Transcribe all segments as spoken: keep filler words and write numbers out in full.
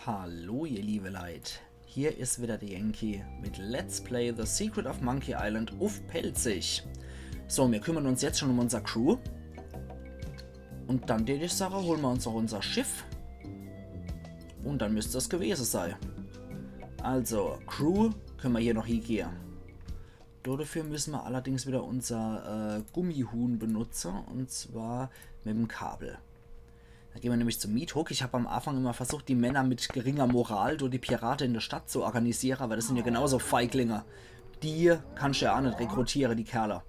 Hallo, ihr liebe Leit. Hier is wieder de Yankee mit Let's Play The Secret of Monkey Island uff Pälzisch. So, mir kümmern uns jetzt schon um unser Crew. Und dann, dät ich sage, holen mir uns auch unser Schiff. Und dann müsst's das gewese sei. Also, Crew, können mir hier noch hiegehe. Dodefür müssen mir allerdings wieder unser äh, Gummihuhn benutze, und zwar mit dem Kabel. Da gehen mir nämlich zum Meathook. Ich hab am Anfang immer versucht, die Männer mit geringer Moral durch die Pirate in der Stadt zu organisieren, aber das sind ja genauso Feiglinge. Die kannst du ja auch nicht rekrutieren, die Kerle.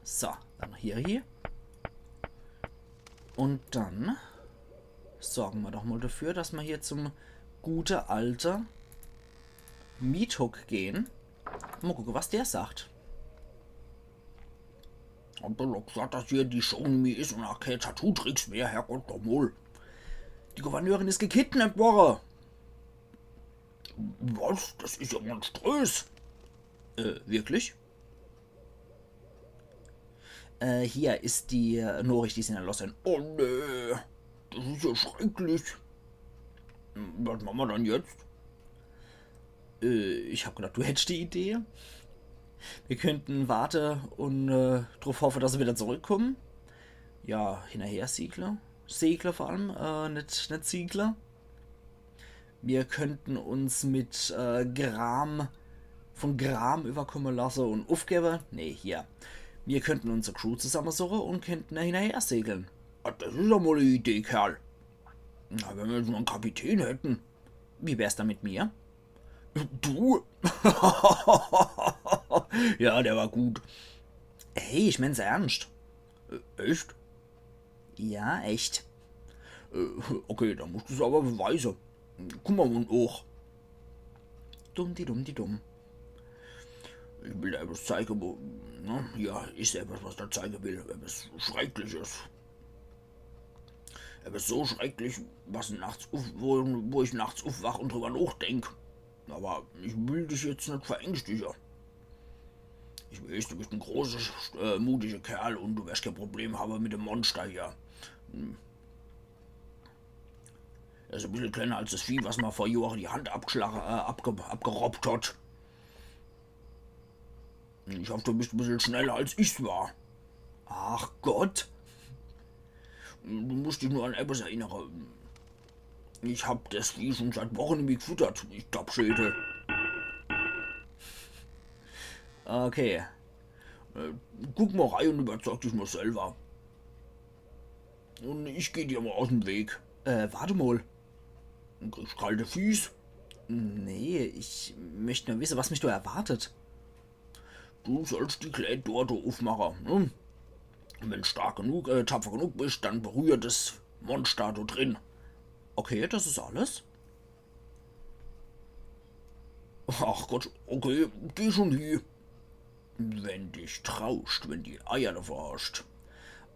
So, dann hier, hier. Und dann sorgen wir doch mal dafür, dass wir hier zum gute alte Meathook gehen. Mal gucken, was der sagt. Hab doch noch gesagt, dass hier die Show nimmi is und auch keine Tattoo-Tricks mehr, Herrgott noch mal. Die Gouverneurin is gekidnappt worre. Was? Das is ja monströs. Äh, wirklich? Äh, hier is die äh, Nachricht, die sie hinterlassen. Oh nee, das is ja schrecklich. Was machen wir dann jetzt? Äh, ich hab gedacht, du hättest die Idee. Wir könnten warte und äh, drauf hoffe, dass sie wieder zurückkommen. Ja, hinterher siegle. Segle vor allem, äh, net, net siegle. Wir könnten uns mit äh, Gram, von Gram überkommen lassen und aufgeben. Nee, hier. Wir könnten unsere Crew zusammensuchen und könnten hinterher segeln. Ah, das is ja mal eine Idee, Kerl. Na, wenn wir jetzt noch einen Kapitän hätten. Wie wär's dann mit mir? Du? Ja, der war gut. Hey, ich mein's ernst. Äh, echt? Ja, echt. Äh, okay, dann musst du's aber beweisen. Guck mal und hoch. Dumm, die dumm, die dumm. Ich will dir etwas zeigen, wo. Ne? Ja, is etwas, was der zeigen will. Etwas Schreckliches. Etwas so schrecklich, was nachts uff, wo, wo ich nachts uffwach und drüber nachdenk. Aber ich will dich jetzt net verängstige. Ich weiß, du bist ein großer, äh, mutiger Kerl und du wirst kein Problem haben mit dem Monster hier. Hm. Er is ein bisschen kleiner als das Vieh, was mir vor Jahren die Hand abgeschlagen, äh, abge abgerobbt hat. Ich hoffe, du bist ein bisschen schneller, als ich's war. Ach Gott. Du musst dich nur an etwas erinnern. Ich hab das Vieh schon seit Wochen nimmi gefuttert, ich Dappschädel. Okay. Äh, guck mal rein und überzeug dich mal selber. Und ich geh dir mal aus dem Weg. Äh, warte mal. Du kriegst kalte Fieß. Nee, ich möchte nur wissen, was mich da erwartet. Du sollst die kleine Tür da aufmachen, ne? Und wenn du stark genug, äh, tapfer genug bist, dann berührt das Monster da drin. Okay, das is alles? Ach Gott, okay, geh schon hie. Wenn dich traust, wenn die Eier davor hast.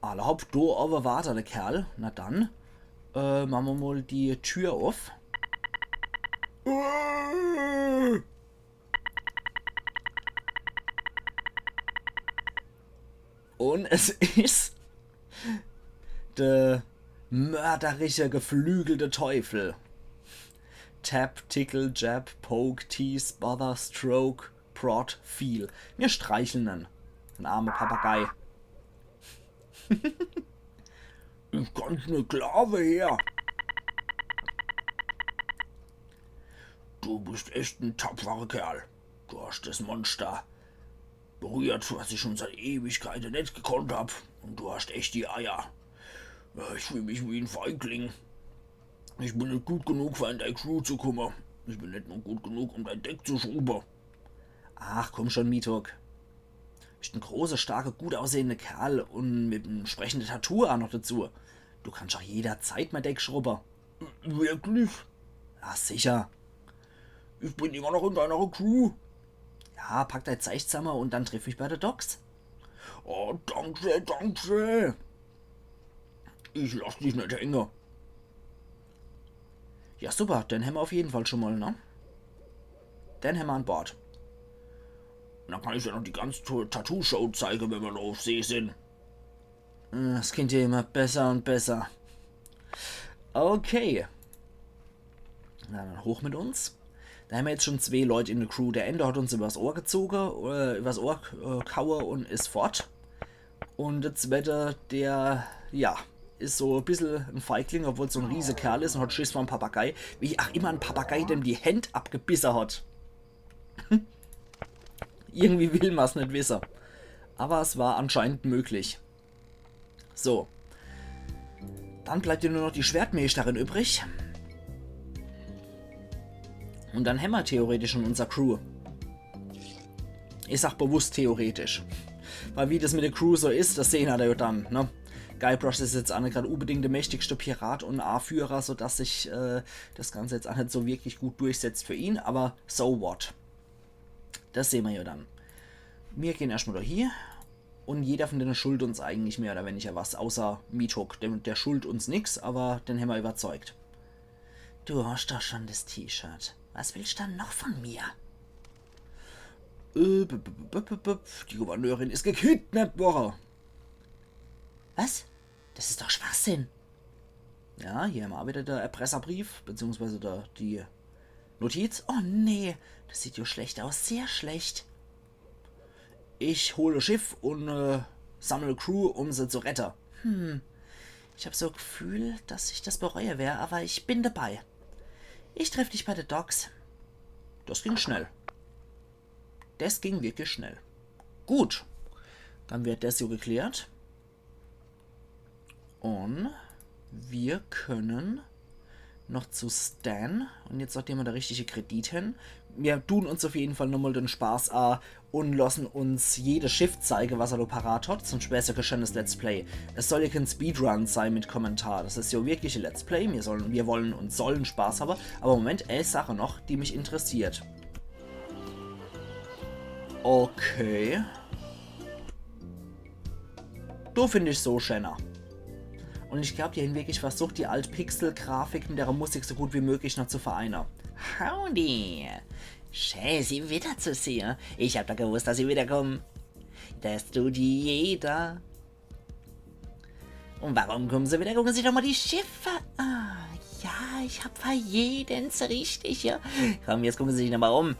Alla hopp, do owwe wart der Kerl. Na dann, äh, mache mer mal die Tür uff. Äh. Und es is der mörderische, geflügelte Teufel. Tap, tickle, jab, poke, tease, bother, stroke, prod, feel. Mir streicheln en. En arme Papagei. Ich kann's net glaawe, Herr. Du bist echt en tapferer Kerl. Du hast des Monster berührt, was ich schon seit Ewigkeiten net gekonnt hab. Und du hast echt die Eier. Ja, ich fühl mich wie en Feigling. Ich bin net gut genug, für in dei Crew zu kumme. Ich bin net nur gut genug, um dei Deck zu schrubbe. Ach, komm schon, Meathook. Bist en große, starke, gut aussehende Kerl und mit em entsprechende Tattoo aa noch dazu. Du kannst doch jederzeit mei Deck schrubbe. Wirklich? Ja, sicher. Ich bin immer noch in deiner Crew. Ja, pack dei Zeich zamme und dann triff mich bei de Docks. Oh, danke, danke. Ich lass dich net hänge. Ja, super, den hämmer auf jeden Fall schon mal, ne? Den hämmer an Bord. Und dann kann ich dir noch die ganze To-, Tattoo-Show zeige, wenn mer noch auf See sin. Äh, es klingt ja immer besser und besser. Okay. Na dann hoch mit uns. Do hämmer jetzt schun zwee Leit in de Crew. Der eene hat uns iwwers Ohr gezoge, äh, iwwers Ohr äh, kaue un is fort. Un der zwette, der, ja, is so e bissel en Feigling, obwohl's so en Riesekerl is un hat Schiss vorm Papagei. Wie ach immer en Papagei dem die Händ abgebisse hat. Irgendwie will mer's net wisse. Awwer es war anscheinend möglich. So. Dann bleibt jo nur noch die Schwertmeesterin übrig. Un dann hämmer theoretisch schun unser Crew. Ich sag bewusst theoretisch. Weil wie des mit de Crew so is, des sehn mer jo dann, ne? Guybrush is jetzt ach net grad unbedingt de mächtigste Pirat un Aaführer, so dass sich äh, des Ganze jetzt ach net so wirklich gut durchsetzt für ihn, awwer so what. Des sehn mer jo dann. Mir gehn erschtmol do hie. Un jeder vun denne schuld uns eigentlich mehr oder weniger was, außer Mihtok. Der, der schuld uns nix, awwer den hämmer iwwerzeugt. Du hosch doch schun des T-Shirt. Was willsch dann noch vun mir? Äh, b, b, b, b, b, die Gouverneurin is gekidnappt worre. Was? Des is doch Schwachsinn. Ja, hier hämmer ach widder de Erpresserbrief, beziehungsweise de, die Notiz. Oh nee, des sieht jo schlecht aus, sehr schlecht. Ich hol e Schiff un äh, sammel Crew, um se zu rette. Hm, ich hab so e Gefühl, dass ich des bereue wer, awwer ich bin debei. Ich treff dich bei de Docks. Des ging schnell. Des ging wirklich schnell. Gut, dann wär des jo geklärt. Un mir kenne noch zu Stan. Un jetzt, nachdem mer de richtige Kredit hen, mir dun uns uff jeden Fall nochmol de Spaß a un losse uns jedes Schiff zeige, was er do parat hat. Sunscht wär's jo kä scheenes Let's Play. Es soll jo kä Speedrun sei mit Kommentar. Des is jo wirklich e Let's Play. Mir sollen, mir wolle un solle Spaß hawwe. Awwer Moment, e Sach noch, die mich interessiert. Okay. Do find ich so scheener. Un ich glaab, die hen wirklich versucht, die Alt-Pixel-Grafik mit de Musik so gut wie möglich noch zu vereine. Howdy! Schää, Sie wiederzusehe. Ich hab doch gewusst, dass Sie wiederkumme. Des dut jeder. Un warum kumme Se widder? Gucke Se doch mol die Schiffe. Ah, ja, ich hab fer jeden so richtig, ja. Komm, jetzt gucke Se sich nochmol um.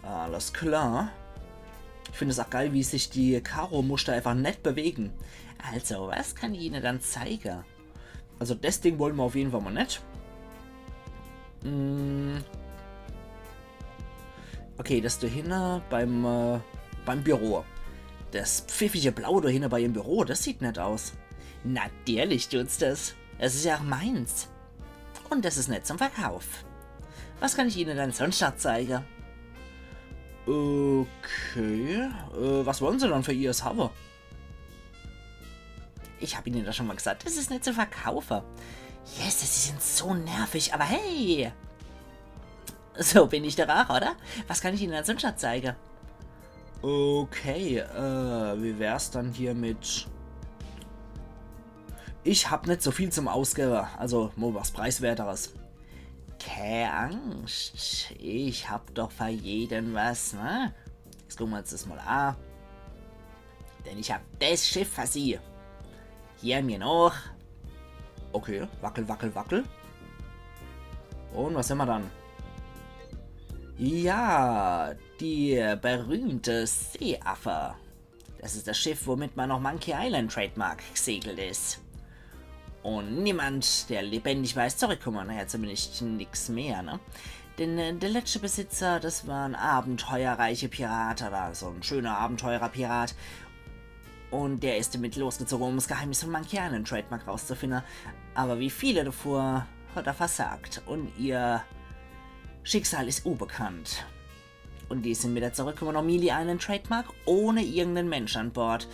Alles klar. Ich find es ach geil, wie sich die Karo-Muschter einfach net bewege. Also, was kann ich Ihne dann zeige? Also des Ding wolle mer uff jeden Fall mol net. Mm. Okay, des do hinne beim, äh, beim Büro. Des pfiffige Blau do hinne bei ihrem Büro, des sieht nett aus. Natürlich tut's des. Es is ja ach meins. Un es is net zum Verkauf. Was kann ich Ihne dann sunscht noch zeige? Okay. Äh, was wolle Se dann fer Ihres hawwe? Ich hab Ihne doch schun mol gesacht, des is net zu verkaufe. Yes, Sie sin so nervig, awwer hey! So bin ich doch ach, oder? Was kann ich Ihne dann sunscht noch zeige? Okay, äh, wie wär's dann hier mit... Ich hab net so viel zum Ausgewwe, also mol was Preiswerteres. Kä Angscht, ich hab doch fer jeden was, ne? Jetzt gucke mer uns des mol a. Denn ich hab des Schiff fer Sie. Hier mir noch. Okay, wackel, wackel, wackel. Un was hämmer dann? Ja, die berühmte Seeaffe. Des is des Schiff, womit mei noch Monkey Island Trademark gesegelt is. Un niemand, der lebendig war, is zurückkumme. Naja, zumindest nix mehr, ne? Denn äh, de letschte Besitzer, des war en abenteuerreiche Pirat, oder so en scheener Abenteurerpirat. Un der is demit losgezoge, um's Geheimnis vun Monkey Island Trademark rauszufinne. Awwer wie viele devor hat er versagt. Un ihr Schicksal is unbekannt. Un die sin widder zurückkumme, um Mealy Island Trademark, ohne irgenden Mensch an Bord.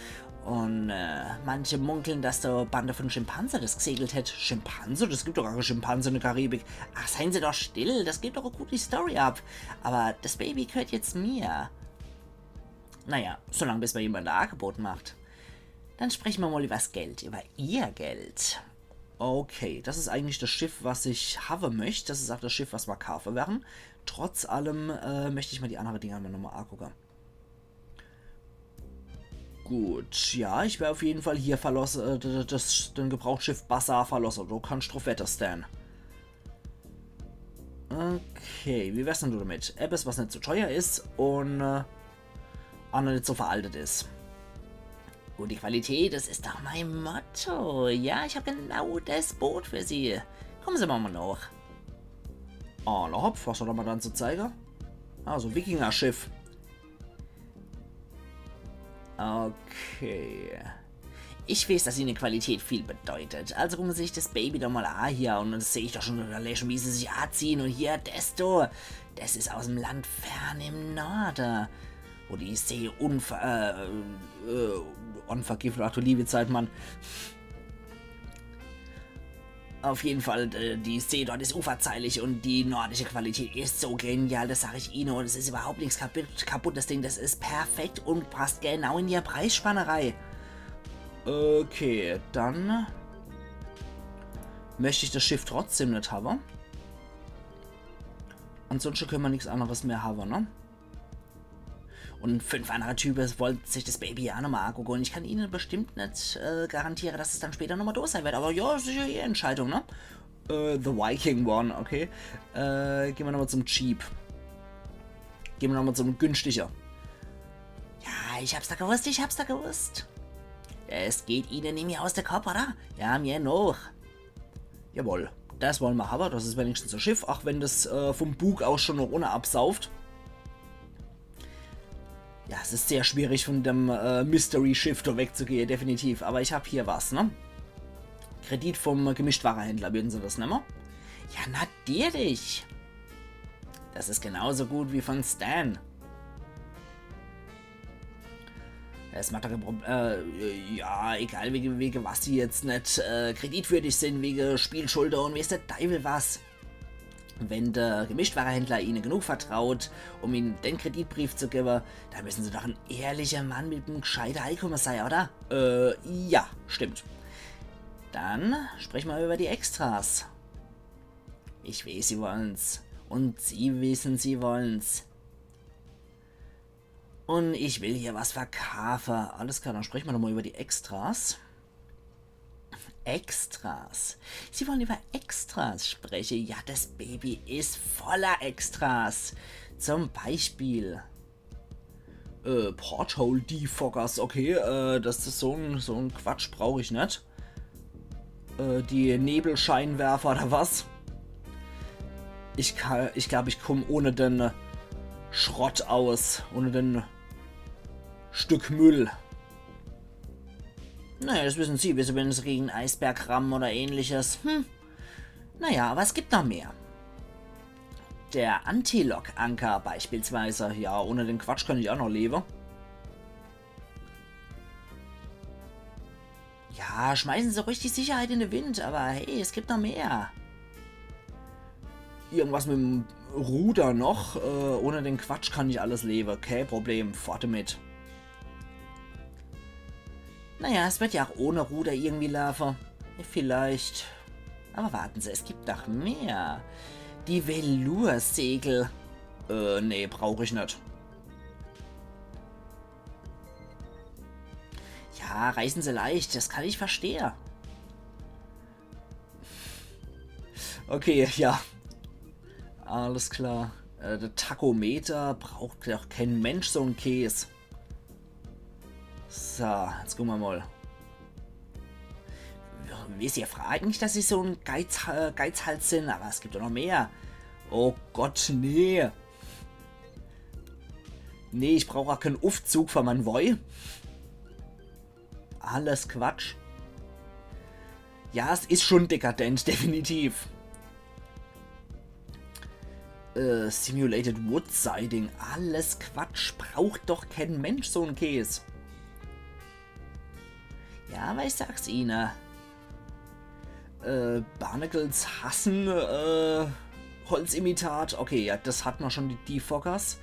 Un äh, manche munkle, dass de Bande vun Schimpanse des gesegelt hätt. Schimpanse? Des gibt doch gar kä Schimpanse in de Karibik. Ach, seien Se doch still, des gibt doch e gute Story ab. Awwer des Baby g'hört jetzt mir. Naja, solang bis mer jemand e Agebot macht. Dann spreche mer mol iwwers Geld, iwwer Ihr Geld. Okay, des is eigentlich des Schiff, was ich hawwe möcht. Des is ach des Schiff, was mer kaafe werre. Trotz allem äh, möcht ich mer die annere Dinger mol nochmol agucke. Gut, ja, ich wer uff jeden Fall hier verlosse, äh, d-, d-, des, den Gebrauchschiff-Bazar verlosse. Do kannsch druff wette, Stan. Okay, wie wär's denn damit? Etwas, was net zu teuer is un äh, ach noch net so veraltet is. Gute Qualität, das is doch mei Motto. Ja, ich hab genau das Boot für Sie. Kommen Sie mal, mal noch. Oh, na hopp, was hat er mal dann zu zeigen? Ah, so Wikinger-Schiff. Okay. Ich weiß, dass Ihne Qualität viel bedeutet. Also gucken Sie sich das Baby doch mal an hier. Un das seh ich doch schon, allein schon, wie Sie sich anziehen. Un hier, das do, das is aus em Land fern im Norde, wo die See unver-, äh, äh, unvergiftet, ach du liebe Zeit, Mann. Auf jeden Fall, äh, die See dort is unverzeihlich un die nordische Qualität is so genial, das sag ich Ihne. Un es is überhaupt nichts kaputt, kaputt, das Ding, das is perfekt un passt genau in Ihr Preisspanne rei. Okay, dann möcht ich das Schiff trotzdem net haben. Ansonsten können wir nichts anderes mehr haben, ne? Un fünf andere Typen wollen sich das Baby ja nochmal angucken. Un ich kann Ihnen bestimmt net äh, garantieren, dass es dann später nochmal da sein wird. Aber ja, das is ja Ihre Entscheidung, ne? Äh, The Viking One, okay. Äh, gehen wir nochmal zum Cheap. Gehen wir nochmal zum günstiger. Ja, ich hab's doch gewusst, ich hab's doch gewusst. Es geht Ihnen nimmi aus de Kopp, oder? Ja, mir noch. Jawohl, das wollen wir haben. Das is wenigstens e Schiff, ach wenn das äh, vom Bug aus schon noch ohne absauft. Ja, es is sehr schwierig, von dem äh, Mystery-Schiff da wegzugehen, definitiv. Aber ich hab hier was, ne? Kredit vom Gemischtwarehändler, würden Sie das nehmen? Ja, natürlich. Das is genauso gut wie von Stan. Es macht doch kein Problem. Äh, ja, egal, wegen, wegen was sie jetzt net äh, kreditwürdig sind, wegen Spielschulden und weiß der Teufel was. Wenn der Gemischtwarehändler ihnen genug vertraut, um ihnen den Kreditbrief zu geben, dann müssen sie doch ein ehrlicher Mann mit einem gescheiten Einkommen sein, oder? Äh, ja, stimmt. Dann sprechen wir über die Extras. Ich weiß, Sie wollen's. Und Sie wissen, Sie wollen's. Und ich will hier was verkaufen. Alles klar, dann sprechen wir doch mal über die Extras. Extras. Sie wollen über Extras sprechen? Ja, das Baby ist voller Extras. Zum Beispiel äh, Porthole Defoggers, okay, äh, das is so ein, so ein Quatsch, brauch ich net. Äh, die Nebelscheinwerfer oder was? Ich kann, ich glaub, ich komm ohne den äh, Schrott aus, ohne den Stück Müll. Naja, das wissen Sie, wieso wenn Sie gegen einen Eisberg rammen oder ähnliches. Hm. Naja, aber es gibt noch mehr. Der Anti-Lock-Anker beispielsweise. Ja, ohne den Quatsch kann ich auch noch leben. Ja, schmeißen Sie ruhig die Sicherheit in den Wind, aber hey, es gibt noch mehr. Irgendwas mit dem Ruder noch. Äh, ohne den Quatsch kann ich alles leben. Kein Problem, fort damit. Naja, es wird ja auch ohne Ruder irgendwie laufen. Vielleicht. Aber warten Sie, es gibt noch mehr. Die Velour-Segel. Äh, nee, brauch ich net. Ja, reißen Sie leicht, das kann ich verstehen. Okay, ja. Alles klar. Äh, der Tachometer braucht doch kein Mensch so ein Käs. So, jetzt gucken wir mal. Wisst ihr, fragt nicht, dass ich so ein Geiz, äh, Geizhals bin, aber es gibt doch noch mehr. Oh Gott, nee. Nee, ich brauch auch keinen Aufzug für mein Woi. Alles Quatsch. Ja, es is schon dekadent, definitiv. Äh, Simulated Wood Siding. Alles Quatsch. Braucht doch kein Mensch so ein Käs. Ja, aber ich sag's Ihnen. Äh, Barnacles hassen, äh, Holzimitat. Okay, ja, das hat man schon, die Defoggers.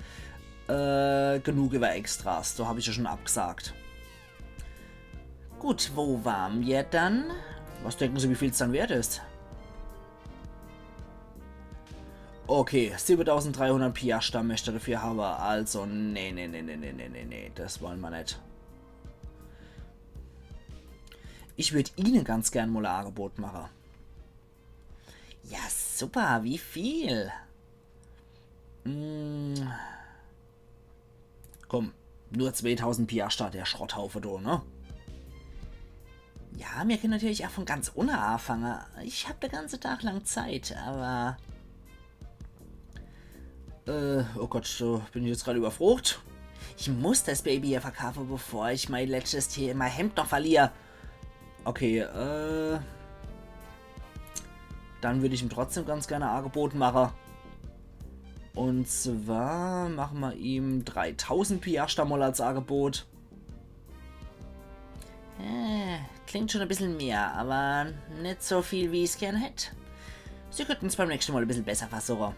Äh, genug über Extras. Da hab ich ja schon abgesagt. Gut, wo waren wir dann? Was denken Sie, wie viel es dann wert ist? Okay, siebentausenddreihundert Piastra möchte er dafür haben. Also, nee, nee, nee, nee, nee, nee, nee, nee, das wollen wir nicht. Ich würd Ihnen ganz gern mal ein Angebot machen. Ja, super, wie viel? Mm. Komm, nur zweetausend Piastra, der Schrotthaufe do, ne? Ja, mir kenne natürlich ach von ganz unne aafange. Ich hab de ganze Tag lang Zeit, awwer... Äh, oh Gott, so bin ich jetzt grad überfrocht. Ich muss das Baby hier verkaufe, bevor ich mein letztes Thema Hemd noch verlier. Okay, äh... Dann würd ich ihm trotzdem ganz gern e Agebot mache. Und zwar mache mer ihm dreitausend Piastra mol als Agebot. Äh, klingt schon e bissel mehr, awwer net so viel, wie ich's gern hätt. Sie könnten's beim nächste Mol e bissel besser versuche.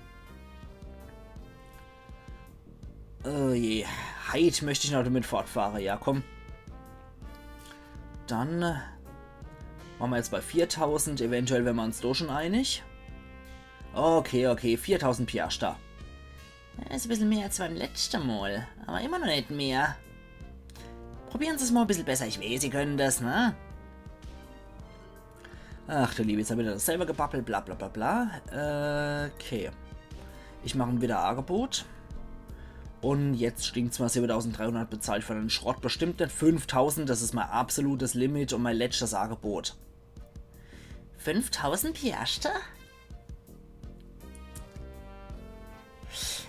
Oh je, heit möcht ich noch damit fortfahre, ja komm. Dann, äh, mache mer jetzt bei viertausend, eventuell wäre mer uns do schon einig. Okay, okay, viertausend Piastra. Is e bissel mehr als beim letzte Mol, awwer immer noch net mehr. Probieren Sie's mol e bissel besser, ich weeß, Sie können das, ne? Ach du Liebe, jetzt hab ich wieder dasselbe Gebabbel, bla bla bla bla. Äh, okay. Ich mach ihm wieder e Agebot. Und jetzt stinkt's mol, siebentausenddreihundert bezahlt für den Schrott. Bestimmt net fünftausend, das is mein absolutes Limit und mein letztes Agebot. Fünftausend Piastra?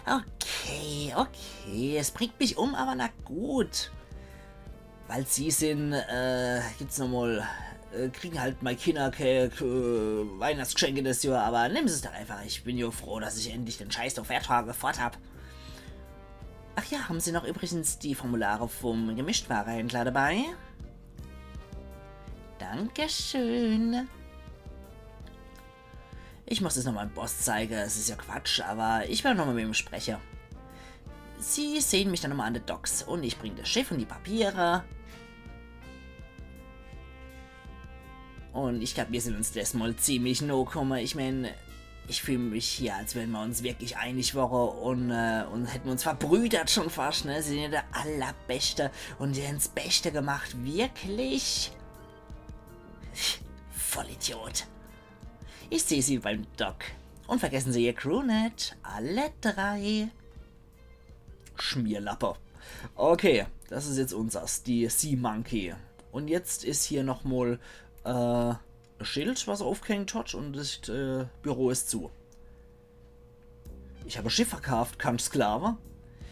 Okay, okay. Es bringt mich um, awwer na gut. Weil Sie sin, äh, gibt's nochmol, äh, kriegen halt mei Kinner kä, äh, Weihnachtsgeschenke das Johr, awwer nehmen Sie's doch einfach. Ich bin jo froh, dass ich endlich den Scheiß do vertrage, fort hab. Ach ja, haben Sie noch übrigens die Formulare vom Gemischtwarehändler dabei? Dankeschön. Ich muss es noch meinem Boss zeige, es is ja Quatsch, awwer ich will noch mol mit ihm spreche. Sie sehen mich dann nochmol an de Docks und ich bring das Schiff und die Papiere. Und ich glaab, mir sin uns des Mol ziemlich noh kumme. Ich mein, ich fühl mich hier, als wenn mer uns wirklich einig wore und, äh, und hätten uns verbrüdert schon fascht, ne? Sie sin ja der Allerbeste und hän 's Beste gemacht, wirklich. Vollidiot. Ich seh Sie beim Dock. Und vergessen Sie Ihr Crew net. Alle drei. Schmierlappe. Okay, das is jetzt unsers, die Sea Monkey. Und jetzt is hier nochmol, äh, e Schild, was er aufgehängt hat und das, äh, Büro is zu. Ich hab e Schiff verkauft, kann Sklave.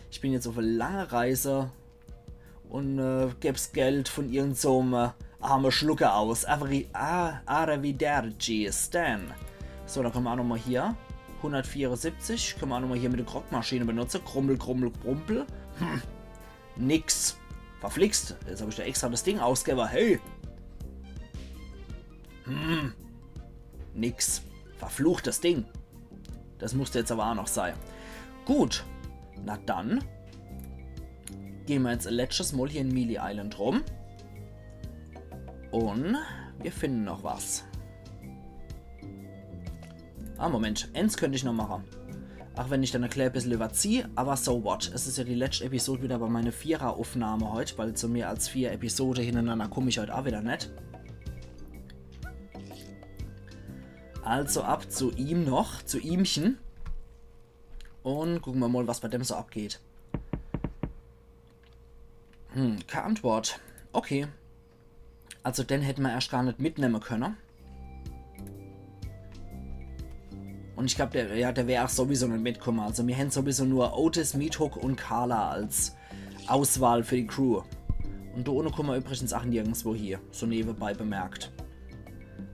Ich bin jetzt auf e lange Reise und, äh, geb's Geld von irgend so'm, äh, arme Schlucker aus. Arri-, ah, arrivederci, Stan. So, dann könne mer ach nochmol hier. Hundertvierundsiebzig. Könne mer ach nochmol hier mit de Grogmaschine benutze. Grummel, grummel, grumpel. Hm. Nix. Verflixt. Jetzt hab ich do extra das Ding ausgewwe. Hey. Hm. Nix. Verfluchtes Ding. Das musst jetzt awwer ach noch sei. Gut. Na dann. Gehn mer jetzt e letztes Mol hier in Mealy Island rum. Und mir finden noch was. Ah, Moment. Eens könnt ich noch mache. Ach wenn ich dann e klä bissel überzieh, awwer so what. Es is ja die letscht Episod wieder bei meine Vierer-Aufnahme heut, weil zu mehr als vier Episode hinnerenanner kumm ich heut ach wieder net. Also ab zu ihm noch, zu ihmchen. Und gucke mer mol, was bei dem so abgeht. Hm, kä Antwort. Okay. Also den hätte mer erscht gar net mitnemme könne. Und ich glaab, der, ja, der wär ach sowieso net mitkomme. Also mir hän sowieso nur Otis, Meathook und Carla als Auswahl für die Crew. Und do unne kumme mer übrigens ach nirgendswo hie, so newebei bemerkt.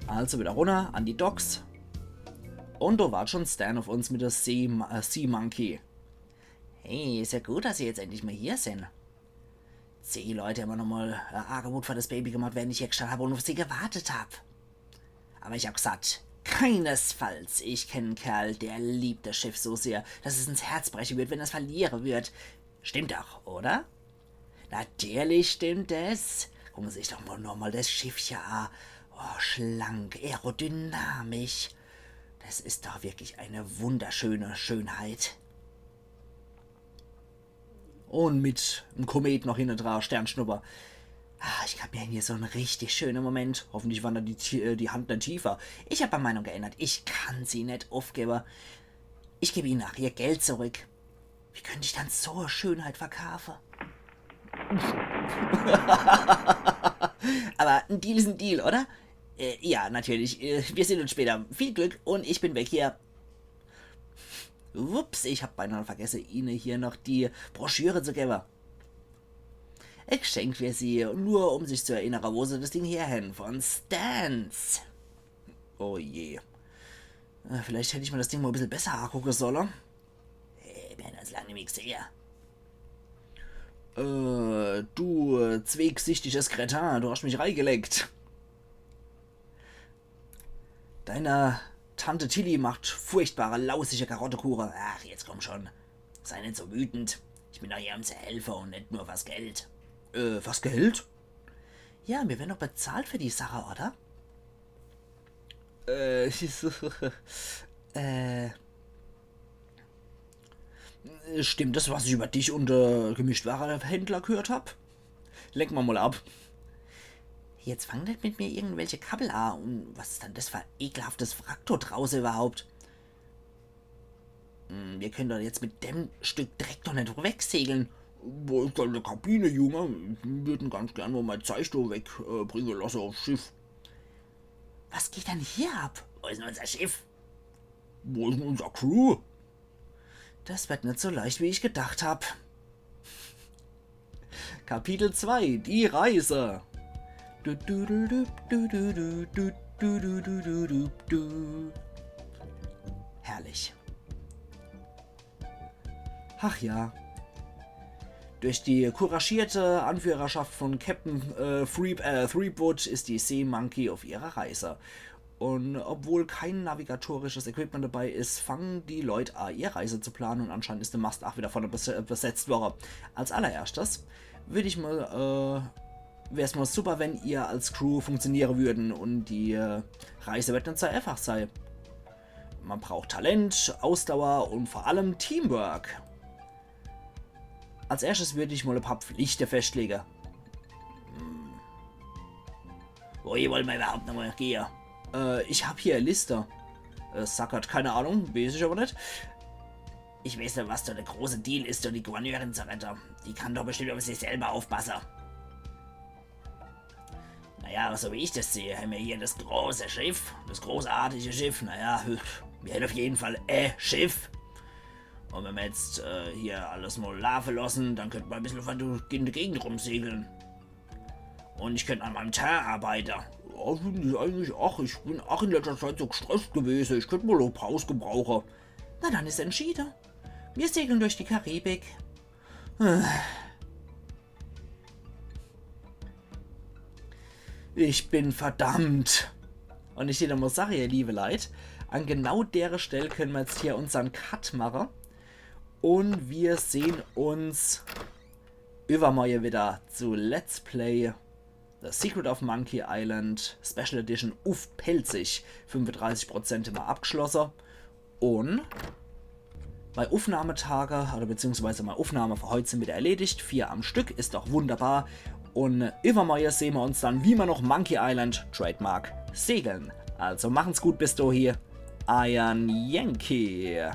Also wieder runner an die Docks. Und do wart schon Stan auf uns mit der Sea, äh, Sea Monkey. Hey, is ja gut, dass ihr jetzt endlich mol hier sin. Zeh Leute hän mer nochmol e Agebot für das Baby gemacht, während ich hier gestann hab und auf sie gewartet hab. Awwer ich hab gesagt, keinesfalls. Ich kenn en Kerl, der liebt das Schiff so sehr, dass es ins Herz breche würd, wenn er's verliere würd. Stimmt doch, oder? Natürlich stimmt es. Gucken Sie sich doch mol nochmol das Schiff hier a. Oh, schlank, aerodynamisch. Das is doch wirklich eine wunderschöne Schönheit. Und mit em Komet noch hinnedra, Sternschnupper. Ah, ich glaab, mir hän hier so en richtig schöne Moment. Hoffentlich wandert die, Tie- äh, die Hand net tiefer. Ich hab mei Meinung geändert. Ich kann sie net aufgewwe. Ich geb Ihnen ach Ihr Geld zurück. Wie könnt ich dann so e Schönheit verkaafe? Aber en Deal is en Deal, oder? Äh, ja, natürlich. Äh, wir sehn uns später. Viel Glück und ich bin weg hier. Ups, ich hab beinah vergesse, Ihne hier noch die Broschüre zu gewwe. Ich schenk mir sie, nur um sich zu erinnere, wo sie das Ding her hen. Von Stans. Oh je. Äh, vielleicht hätt ich mir das Ding mal e bissel besser angucke solle. Hey, mir hen uns lang nimmi gesehe. Äh, du, äh, zweegsichtiges Kretin, du hast mich reigelegt. Deine Tante Tilly macht furchtbare, lausige Karottekuche. Ach, jetzt komm schon. Sei net so wütend. Ich bin doch hier, um zu helfe und net nur fürs Geld. Äh, fürs Geld? Ja, mir werden doch bezahlt für die Sache, oder? Äh, äh. Stimmt das, was ich über dich und, äh, Gemischtwarehändler gehört hab? Lenk ma mal ab. Jetzt fang net mit mir irgendwelche Kabbel a. Und was is dann das für e ekelhaftes Wrack do drauße überhaupt? Hm, wir können doch jetzt mit dem Stück Dreck doch net wegsegeln. Wo is dann de Kabinejunge? Ich würd ganz gern mal mein Zeig do weg, äh, bringe lasse aufs Schiff. Was geht dann hier ab? Wo is denn unser Schiff? Wo is denn unser Crew? Das wird net so leicht, wie ich gedacht hab. Kapitel zwei, die Reise. Du, du, du, du, du, du, du, du, du, du, du, du, du, du. Herrlich. Ach ja. Durch die couragierte Anführerschaft von Captain, äh, Three, äh, Threepwood ist die Sea Monkey auf ihrer Reise. Und obwohl kein navigatorisches Equipment dabei ist, fangen die Leute an, ihre Reise zu planen und anscheinend ist der Mast auch wieder vorne bes-, besetzt worden. Als allererstes würde ich mal, äh, wär's mal super, wenn ihr als Crew funktionieren würden und die, äh, Reise wird net so einfach sein. Man braucht Talent, Ausdauer und vor allem Teamwork. Als erstes würde ich mal ein paar Pflichten festlegen. Hm. Wohin wollen wir überhaupt nochmal gehen? Äh, ich hab hier eine Liste. Äh, Sackert, keine Ahnung, weiß ich aber nicht. Ich weiß nicht, was da der große Deal ist, um die Gouverneurin zu retten. Die kann doch bestimmt auf sich selber aufpassen. Naja, so wie ich das sehe, haben wir hier das große Schiff, das großartige Schiff. Naja, wir haben auf jeden Fall ein Schiff. Und wenn wir jetzt, äh, hier alles mal laufen lassen, dann könnte man ein bisschen in der Gegend rumsegeln. Und ich könnte an meinem Teint arbeiten. Ja, finde ich eigentlich auch. Ich bin auch in letzter Zeit so gestresst gewesen. Ich könnte mal eine Pause gebrauchen. Na dann ist entschieden. Wir segeln durch die Karibik. Ich bin verdammt. Und ich dir mal sage, ihr liebe Leute, an genau der Stelle können wir jetzt hier unseren Cut machen. Und wir sehen uns übermorgen wieder zu Let's Play The Secret of Monkey Island Special Edition uff Pälzisch. Fünfunddreißig Prozent immer abgeschlossen. Und meine Aufnahmetage, oder beziehungsweise meine Aufnahme für heute sind wieder erledigt. Vier am Stück, ist doch wunderbar. Und übermorgen sehen wir uns dann, wie wir noch Monkey Island Trademark segeln. Also machen's gut bis dahin. Euer Yankee.